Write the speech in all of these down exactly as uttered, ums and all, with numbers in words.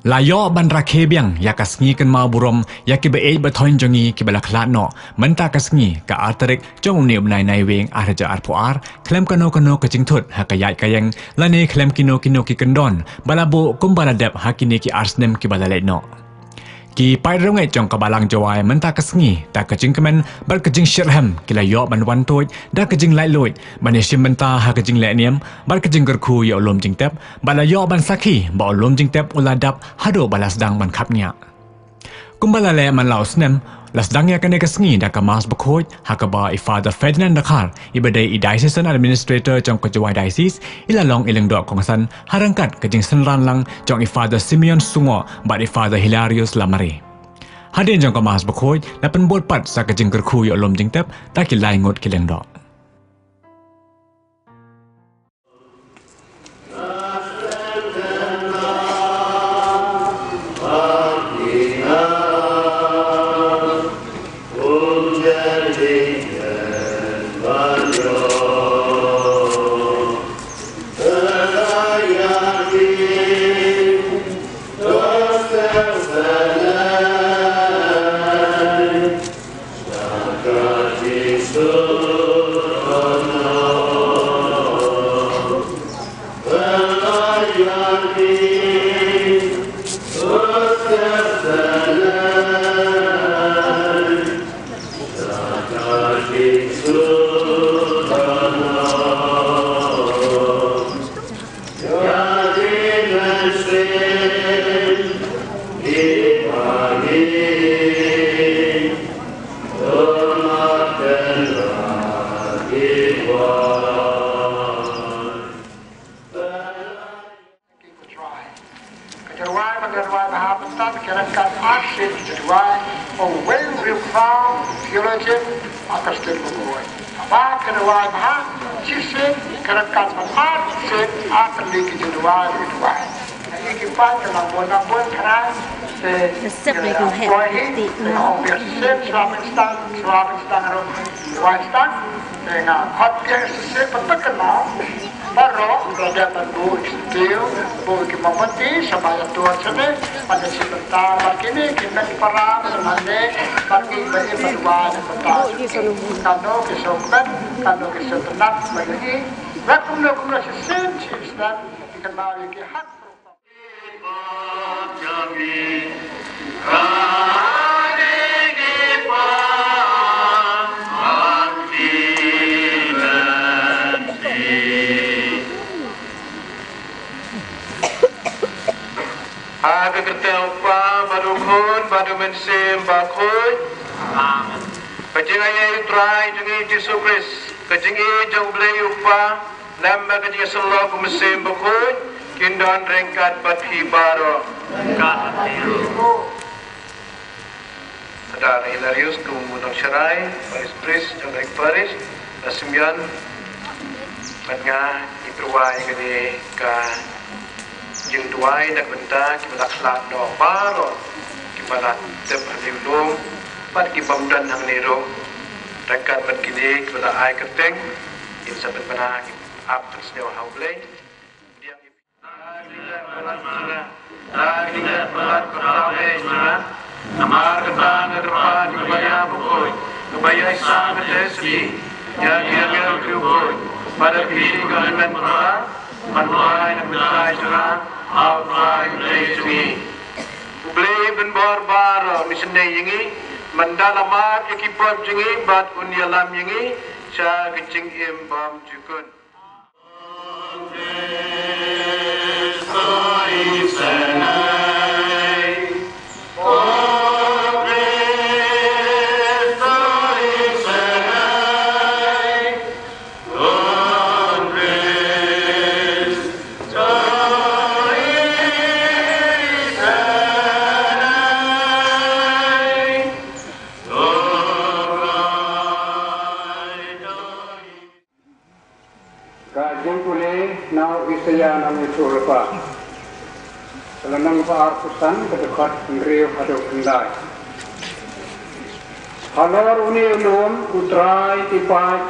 La ïoh ban rakhe biang ïa ka sngi kynmaw burom ïa kiba ïeit ba thoiñ jong ngi kiba la khlad noh mynta ka sngi ka ar tarik jong une u bnai Naiwieng ar hajar arphew ar, khlem kano kano ka jingthut ha ka ïaid ka ïeng lane khlem kino kino ki kyndon ba la buh kumba la dep ha kine ki ar snem kiba la leit noh. Ki paid riewngeit jong ka Balang Jowai mynta ka sngi da ka jingkmen bad ka jingshitrhem ki la ïoh ban wan tuid da ka jinglaitluid ban ïashim bynta ha ka jingleh niam bad ka jingkyrkhu ïa u lum jingtep, bad la ïoh ban sakhi ba u lum jingtep u la dap haduh ba la sdang ban khapngiah. Kumba la leh man la u snem, la sdang ïa kane ka sngi da ka Mass bakhuid ha kaba i Father Ferdinand Dkhar, iba dei i Diocesan Administrator jong ka Jowai Diocese, i la long i lyngdoh kongsan ha ryngkat ka jingsynran lang jong i Father Simeon Sungoh bad i Father Hilarius Lamare. Hadien jong ka Mass bakhuid la pynbud pat sa ka jingkyrkhu ïa u lum jingtep da ki lai ngut ki lyngdoh. Ka jingduwai ba ngi duwai bha mynta ki ryngkat ar sien ki jingduwai, uwei u riew khlaw theologian Augustine Bukuwei. Kaba ki duwai bha shisien ki ryngkat ar sien ar tylli ki jingduwai ba ngi duwai. Ngi ki paid ki nang bun nang bun tharai te Nasib ki ngi ong hi, ngi ong biang shisien shuwa ban sdang, shuwa ban sdang ruh duwai sdang. Te nga khot biang shisien ban pynkynmaw. Baroh la dep ban buh ïa ki steel, buh ïa ki mombati, sa ba ïa tuh shane, ban ïa shim bynta bad kine ki met para ba la mane, bad ki ba im ba duwai na bynta. Kano ki sngewkmen, kano ki sngewtynnat ba ïa i. Wat kumno kumno shisien shisien, ki kynmaw ïa ki ha Ha ka kyrteng u Kpa bad u Khun bad u Mynsiem Bakhuid. Amen. Ka jingaiei u Trai jong ngi Jisu Khrist, ka jingïeit jong u Blei u Kpa, lem bad ka jingïasyllok u Mynsiem Bakhuid, kin don ryngkat bad phi baroh. Ryngkat bad phi ruh. Hadar Hilarius kum u nongsharai, parish priest jong ka parish, la Simeon bad nga ngi pyrwa ïa kane ka jingduwai na ka bynta kiba la khlad noh baroh, kiba la tep ha une u lum bad ki bym don hangne ruh. Ryngkat bad kine kiba la ai kyrteng, ngin sa pynbna, ngin ap pynsngew ha U Blei. Namar kata nga kyrpad ïa u Kpa bakhuid, uba ïaisah ka jingïasyrdi ïa ki angel bakhuid, bad ïa phi ki hynmen para, ban duwai na ka bynta jong nga ha U Trai U Blei jong ngi. U Blei un pynbor baroh u isynei ïa ngi, mynta la map ïa ki pop jong ngi bad un ïalam ïa ngi sha ka jingim bymjukut. Ka jingpule na u Isaïah nongïathuhlypa. Ka lynnong ba arphew san, ka dkhot hynriew haduh khyndai. Halor une u lum U Trai ki paid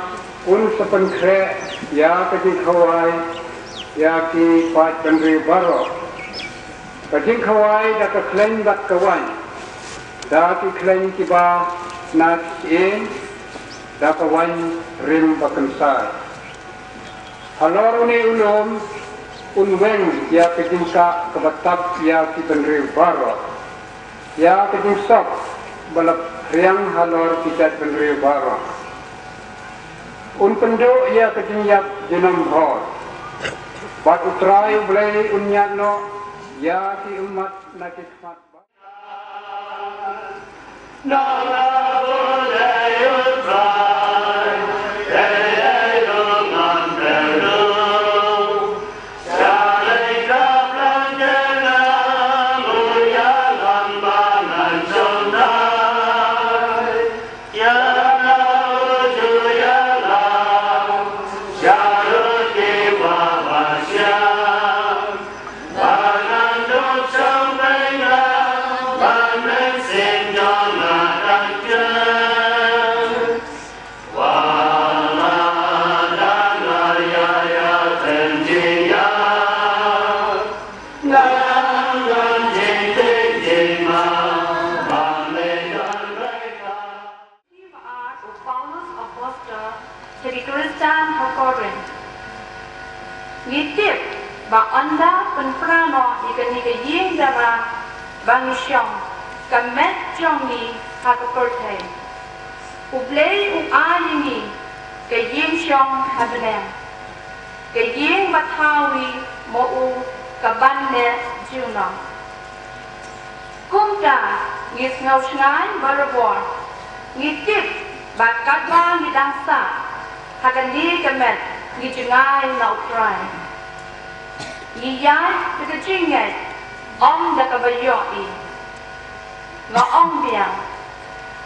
un sa pynkhreh ïa ka jingkhawai ïa ki paid bynriew baroh. Ka jingkhawai da ka khleiñ bad ka waiñ, da ki khleiñ kiba na ki ïing, da ka waiñ rim ba kynsai. Halor une u lum un weng ïa ka jingkah kaba tap ïa ki bynriew baroh, ïa ka jingsop ba la phriang halor ki jaitbynriew baroh. Un pynduh ïa ka jingïap junom hor, bad U Trai U Blei un ñiad noh ïa ki ummat na ki khmat. Ba ar u Paulus Apostol sha ki Khristan ha Korinth. Ngi tip ba ynda pynpra noh ïa kane ka ïing dara ba ngi shong, ka met jong ngi ha ka pyrthei, U Blei u ai ïa ngi ka ïing shong ha bneng, ka ïing ba thaw ïa u, ka ban leh junom. Kumta ngi sngew shngaiñ barabor, ngi tip ba katba ngi dang sah ha kane ka met ngi jngai na U Trai. Ngi ïaid da ka jingngeit, ym da kaba ïohi. Nga ong biang,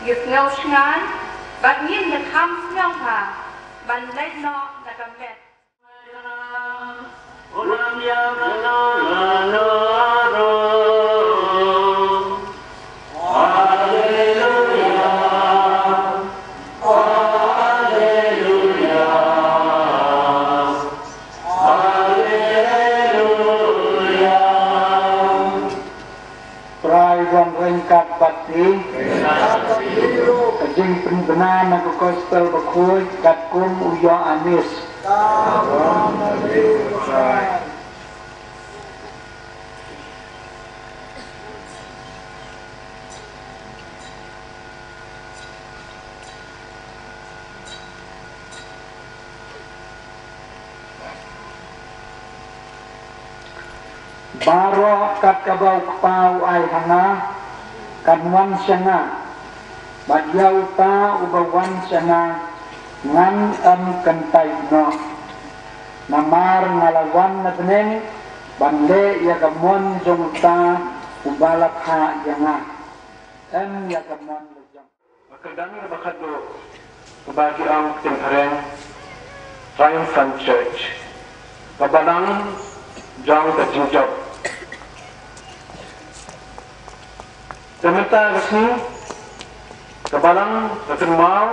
ngi sngew shngaiñ bad ngin da kham sngewbha ban leit noh na ka met. Trai u don ryngkat bad phi. Ka jingpynbna na ka Gospel Bakhuid katkum u Ïoannis. Baroh kat kaba u Kpa u ai ha nga kan wan sha nga, bad ïa uta uba wan sha nga ngan ym kyntait noh. Namar nga la wan na bneng ban leh ïa ka mon jong uta uba la phah ïa nga, em ïa ka mon la jong. Ka kyrdan kaba khatduh kaba ki ong ktien phareng Triumphant Church, ka balang jong ka jingjop. Te mynta ka sngi ka balang ka kynmaw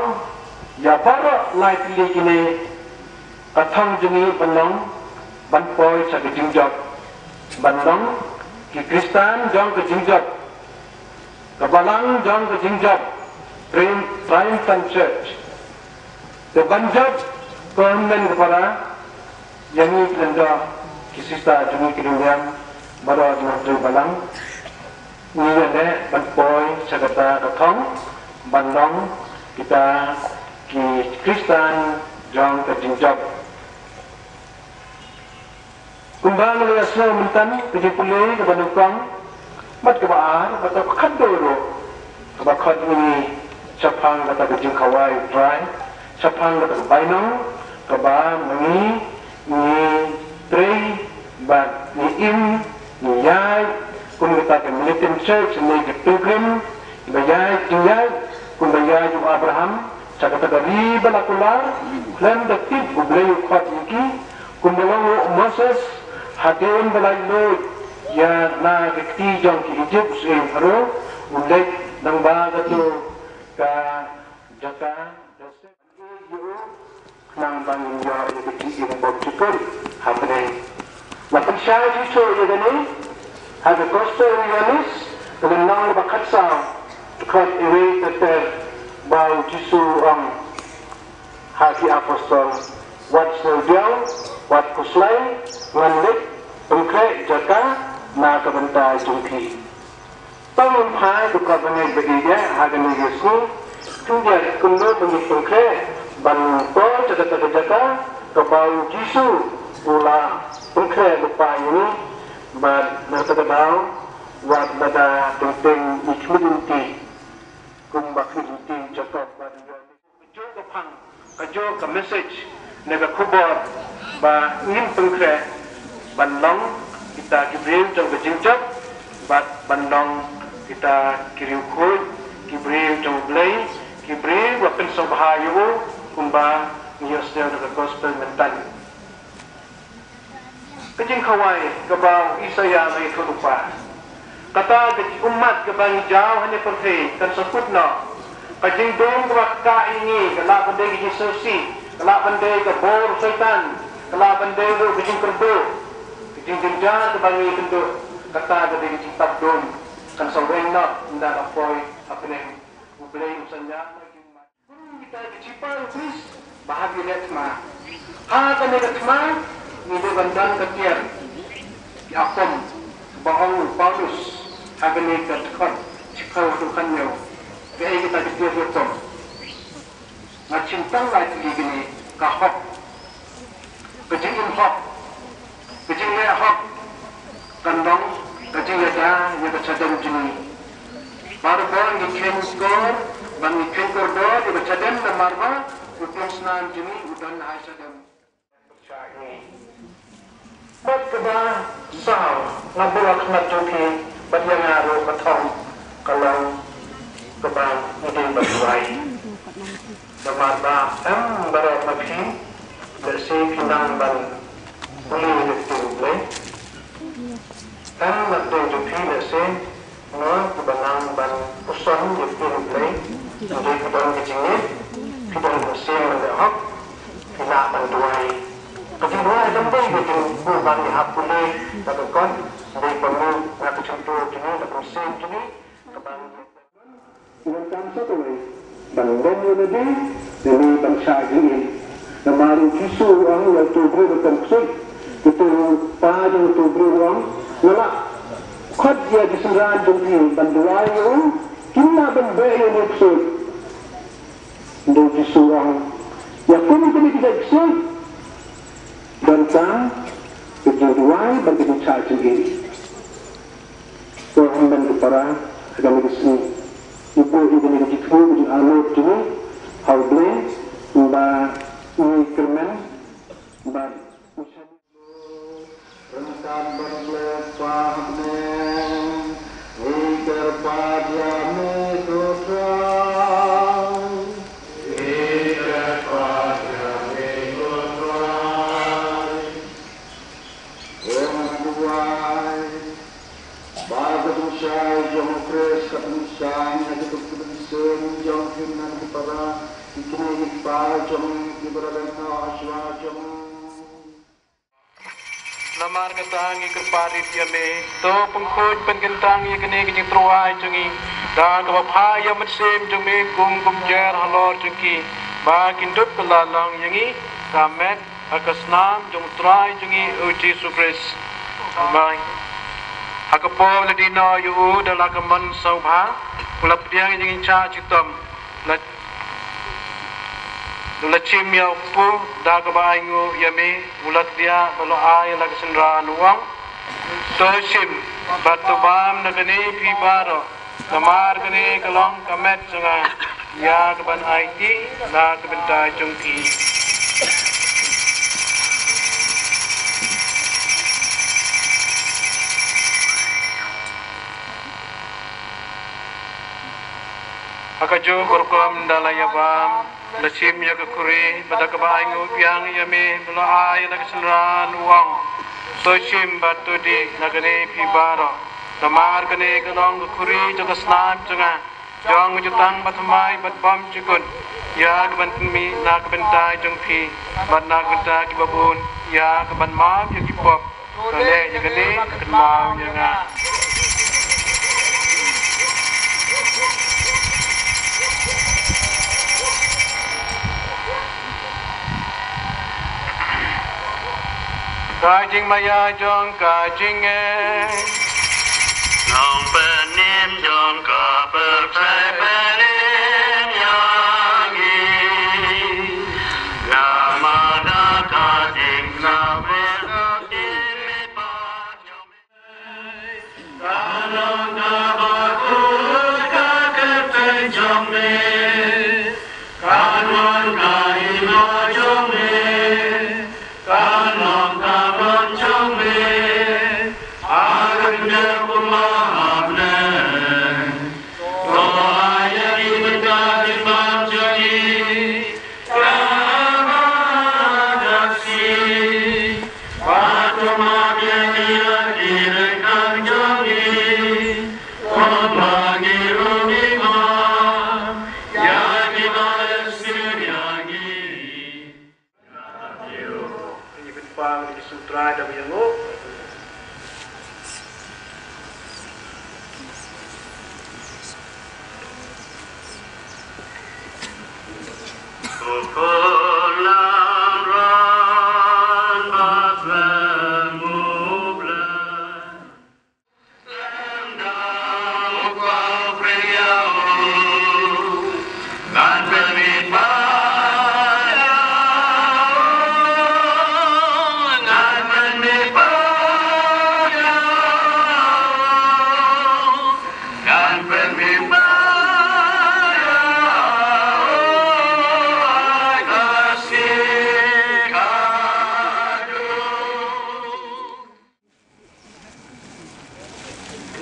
ïa baroh lai tylli kine ka thong jong ngi ban long, ban poi sha ka jingjop, ban long ki Khristan jong ka jingjop. Ka balang jong ka jingjop, Trium-, Triumphant Church. Te ban jop ko hynmen ka para, ïa ngi ki lyngdoh, ki sister jong ngi ki dang ïam, baroh jong ka balang. Ngi ïa leh ban poi sha kata ka thong ban long kita ki Khristan jong ka jingjop. Kumba ngi la ïa sngew mynta ka jingpule kaba nyngkong bad kaba ar bad kaba khatduh ruh, kaba khot ïa ngi shaphang kata ka jingkhawai U Trai, shaphang kata ka bainong kaba ma ngi ngi trei bad ngi im, ngi ïaid kum kita ki militant church ne ki pilgrim, ba ïaid, ki ïaid kumba ïaid u Abraham sha kata ka ri ba la kular, khlem da tip U Blei u khot ïa ki, kumba long u Moses hadien ba la leit ïa na ka kti jong ki Egypt, u syiem Pharaoh, u leit nang ba kato ka jaka Joseph. Khnang ba ngin ïoh ïa ka jingim bymjukut ha bneng. La pynshai shisha ïa kane Ha ka Gospel u Ïoannis, ka lynnong ba khatsaw, dkhot wei ter ter, ba u Jisu u ong ha ki apostol, wat sngewdiaw, wat khuslai, ngan leit pynkhreh jaka na ka bynta jong phi. Tang ym phai, to ka bangeit ba ïeit ha kane ka sngi, khyndiat kumno ban ïa pynkhreh ban poi sha kata ka jaka kaba u Jisu u la pynkhreh lypa ïa ngi, bad na kata ka daw wat lada teng teng ngi khmih lynti kumba khmih lynti Jakob bad Ïoannis. Kajuh ka phang, kajuh ka message, ne ka khubor ba ngin pynkhreh ban long kita ki briew jong ka jingjop, bad ban long kita ki riewkhuid, ki briew jong U Blei, ki briew ba pynsngewbha ïa u, kumba ngi ïohsngew na ka gospel mynta. Ka jingkhawai kaba u Isaïah u la ïathuh lypa. Kata ka ummat kaba ngi jaw hangne pyrthei kan sa kut noh. Ka jingdum kaba kah ïa ngi, ka lah ban dei ka jingsngewsih, ka lah ban dei ka bor u Soitan, ka lah ban dei ruh ka jingkyrduh. Ka jingjynjar kaba ngi kynduh, kata ka dei ka jingtap dum, kan sa weng noh ynda la poi ha bneng U Blei, u sa ñiah noh ïa ki ummat. Kum kita ki shipai u Khrist ba hap ïaleh thma. Ha kane ka thma ngi dei ban don ka tiar, ki akom ba ong u Paulus ha kane ka dkhot shiphew haduh khathynñiew. Kaei kita ki tiar ki akom? Nga shim tang lai tylli kine: ka hok, ka jingim hok, ka jingleh hok, kan long ka jingïada ïa ka shadem jong ngi. Barabor ngi kheiñ kor bad ngi kheiñ kordor ïa ka shadem namar ba u Trai snam jong ngi u don ha shadem. Bad kaba saw, nga buh ha khmat jong phi bad ïa nga ruh ka thong ka long kaba ngi dei ban duwai. Namar ba em baroh ma phi, lehse phi nang ban pule ïa ka ktien U Blei. Em marwei jong phi, lehse nga, uba nang ban puson ïa ka ktien U Blei, hynrei phi don ka jingngeit, phi don ka mynsiem ban leh hok, phi lah ban duwai. Ka jingduwai kam dei ka jingbuh ban ïahap pule da ka kot, hynrei ka mih na ka shyntur jong ngi, na ka mynsiem jong ngi, kaba ngi Ngan kam sa kawei ban long ïa lade, lane ban shah jingim. Namar u Jisu u ong ïa uto u briew ba tang ksuid, uto u kpa jong uto u briew u ong, nga la khot ïa ki synran jong phi ban duwai ïa u, kim lah ban beh ïa une u ksuid. Hynrei u Jisu u ong, ïa kum kine ki jait ksuid, donkam ka jingduwai bad ka jingshah jingim. Ko hynmen ko para, ha kane ka sngi ngi buh ïa kane ka jingthmu, ka jingarngut jong ngi ha U Blei, kumba ngi kyrmen bad ngi shaniah. Ryngkat bad U Blei Kpa ha bneng, ngi kyrpad ïa me ko Trai. Ngi kyrpad ïa me ko Trai. Ong duwai ba ka jingshai jong u Khrist kan pynshai na ki bynta ki mynsiem jong ki khynnah ki para, ki kmie ki kpa jong ngi, kiba la lehnoh shuwa jong ngi. Namar kata ngi kyrpad ïa me, to pynkhuid pynkyntang ïa kane ka jingtyrwa jong ngi da kaba phah ïa u Mynsiem jong me kum kumjuh halor jong ki, ba kin dup kylla long ïa ngi ka met ha ka snam jong u Trai jong ngi u Jisu Khrist. Amen. Ha ka por ba la die noh ïa u da la ka mon sngewbha, u la pdiang ïa ka jingshah shitom, la, u la shim ïa u kpu da kaba ainguh ïa me, u la kdiah bad u la ai ïa la ka synran, u ong, to shim bad to bam na kane phi baroh. Namar kane ka long ka met jong nga ïa kaban aiti na ka bynta jong phi. Ha kajuh ka rukom da la ïa bam, la shim ïa ka khuri, bad da kaba ainguh biang ïa me, u la ai ïa la ka synran, u ong, to shim bad to dih na kane phi baroh. Namar kane ka long ka khuri jong ka snam jong nga, jong ka jutang bathymmai bad bymjukut, ïa kaban pynmih na ka bynta jong phi bad na ka bynta kiba bun, ïa kaban map ïa ki pop. To leh ïa kane ha ka kynmaw jong nga. Ka jingmaïa jong ka jingeh. Nongpynim jong ka pyrthei pynïaid ïa ngi. Namar da ka jingkyrmen ka jingmihpat jong me. Ka long kaba khuid ka kyrteng jong me. Ka long ka hima jong me. Ka long ka mon jong me. Ha khyndiat kumba ha bneng. To ai ïa ngi bynta jingmam jong ngi. Kaba da shi. Bad to map ïa ngi ïa ki ryngkang jong ngi. Kumba ngi ruh ngi map ïa kiba leh sniew ïa ngi. Ngi pynpaw ïa ki sutra da ba ïanguh.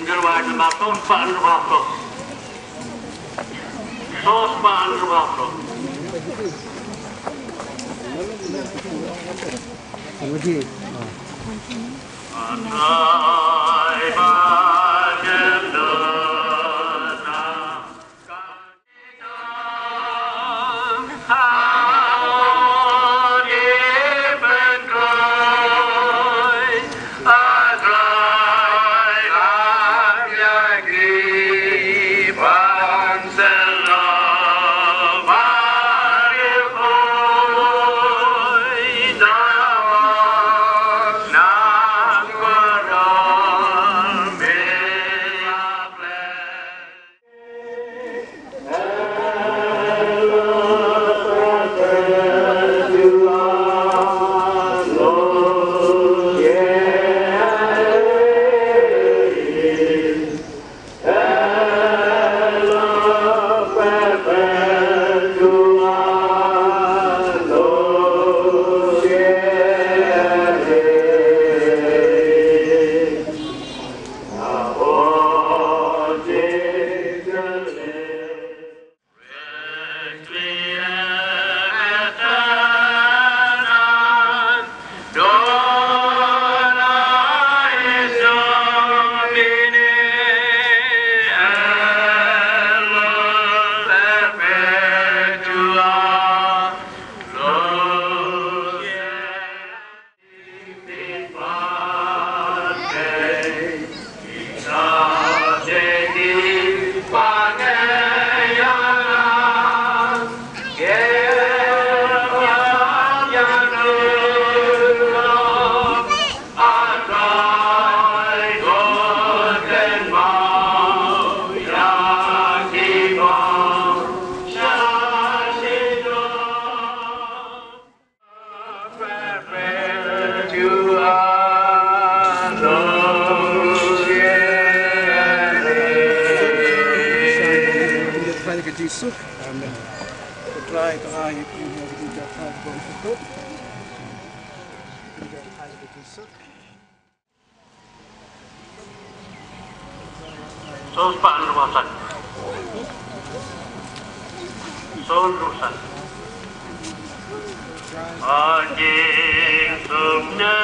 Ngan wad namar to spah hynriew phew. To spah hynriew phew. Trai ba jem dona. Amen. Song spah hynriew san. Song hynriew san. Aji sumne.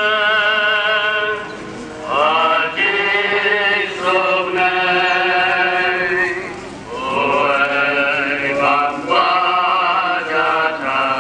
Aji sumne. Oi, bang ba jatai.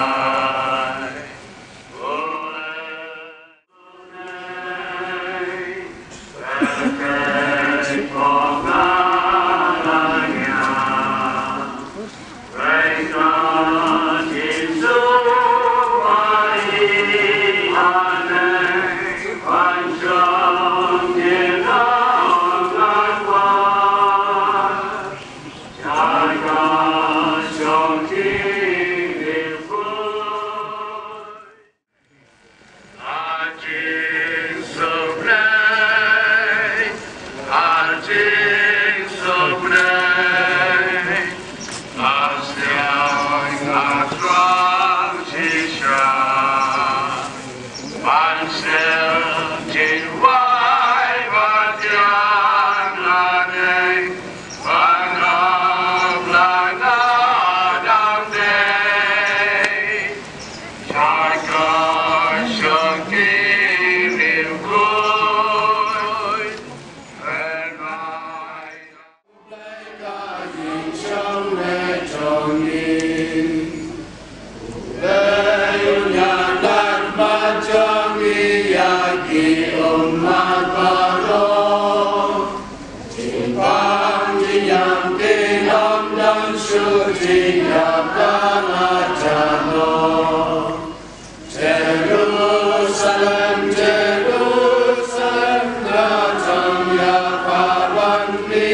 Jerusalem, Jerusalem, ka jong ïa pawan mi,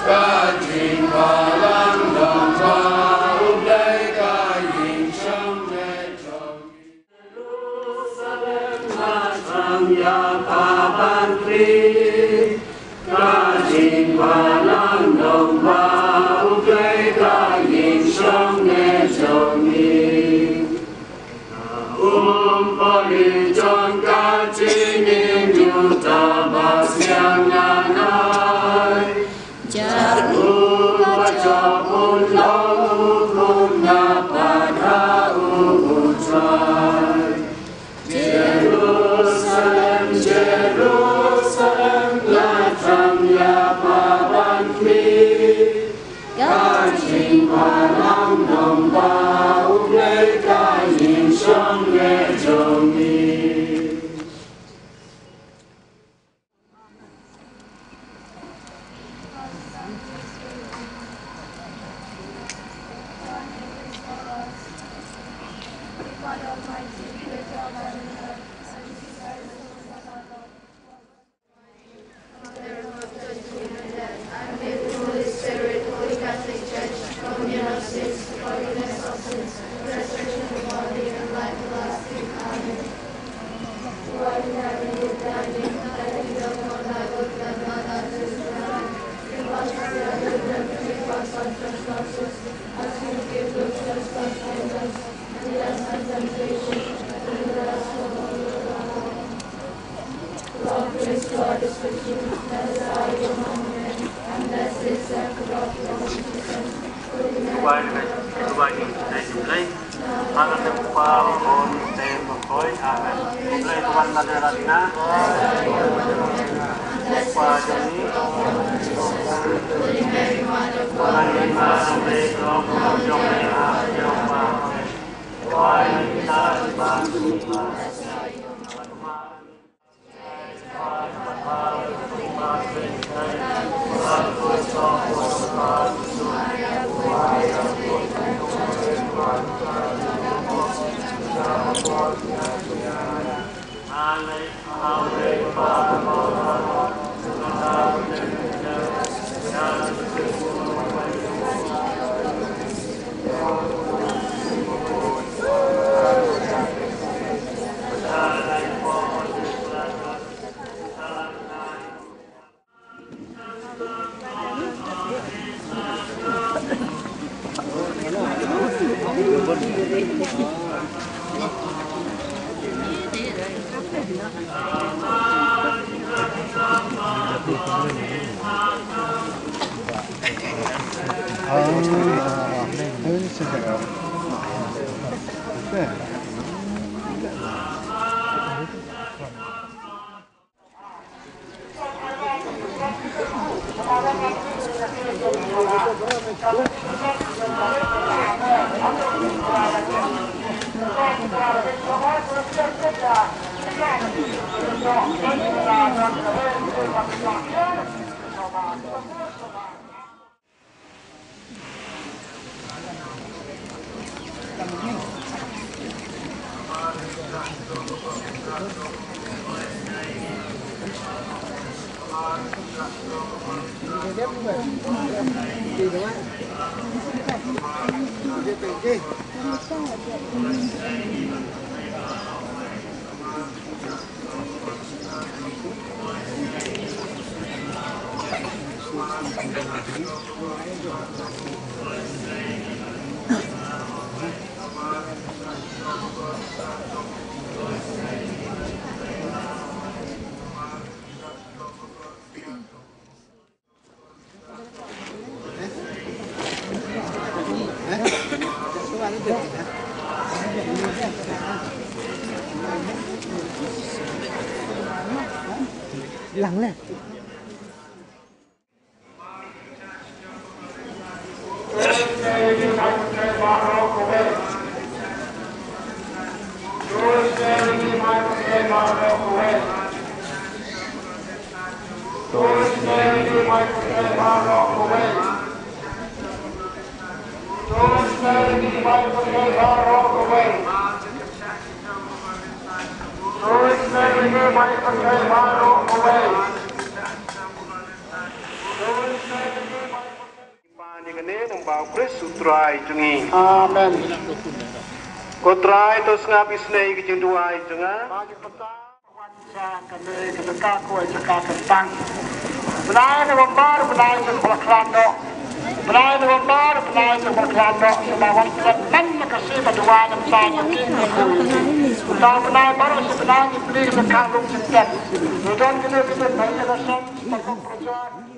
ka jingpalang dong ba U Blei ka ïing shong ne jong. Jerusalem, ka jong ïa pawan mi, ka jingpalang dong ba U Blei ka ïing shong ne jong ngi. Umpori jong ka jingim ïa uta ba siang ngan ai. Jar u ba jop un long u khun na pat ha u U Trai. Jerusalem, Jerusalem, la jam ïa pawan mi. Ka jingpalang dong ba U Blei ka ïing shong ne jong ngi. Amen. Lang leh. Pan ïa kane nang ba u Khrist u Trai jong ngi. Amen. Ko Trai, to sngap isynei ka jingduwai jong nga. Ba ngi pynta wan sha kane ka jaka ko jaka kyntang. Bnai November, bnai jong ka bakla noh. Bnai November, bnai jong ka bakla noh. Sha ba wan klet man ka shi ba duwai nam sa jong ki. Uta bnai baroh shi bnai ngi plie ka jaka lum jingtep. Ngi don kane ka jingpynbeit ka song ba ka projek.